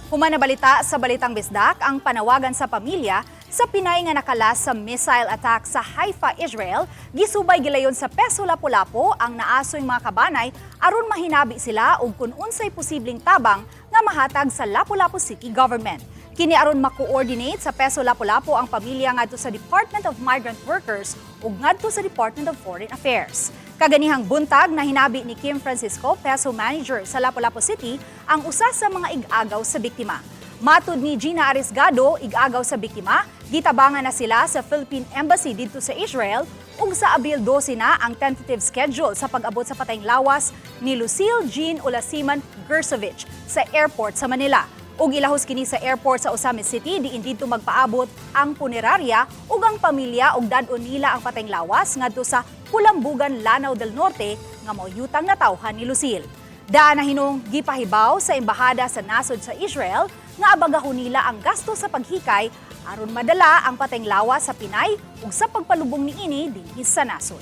Human nabalita sa Balitang Bisdak ang panawagan sa pamilya sa Pinay nga nakalas sa missile attack sa Haifa, Israel, gisubay gilayon sa PESO Lapu-Lapu ang naasoy mga kabanay aron mahinabi sila og kun unsay posibleng tabang nga mahatag sa Lapu-Lapu City Government. Kini aron ma-coordinate sa PESO Lapu-Lapu ang pamilya ngadto sa Department of Migrant Workers ug ngadto sa Department of Foreign Affairs. Kaganihang buntag, nahinabi ni Kim Francisco, PESO Manager sa Lapu-Lapu City, ang usa sa mga ig-agaw sa biktima. Matud ni Gina Arisgado, ig-agaw sa biktima, gitabangan na sila sa Philippine Embassy didto sa Israel ug sa Abril 12 na ang tentative schedule sa pag-abot sa patayng lawas ni Lucille Jean Olasiman Gersovich sa airport sa Manila. Ug ilahos kini sa airport sa Ozamiz City diin didto magpaabot ang punerarya ug ang pamilya ug dad-on nila ang patayng lawas ngadto sa Kulambugan, Lanao del Norte nga mao yutang natawhan ni Lucille. Daan na hinung gipahibaw sa embahada sa nasod sa Israel nga abagahon nila ang gasto sa paghikay aron madala ang patayng lawas sa Pinay ug sa pagpalubong niini dinhi sa nasod.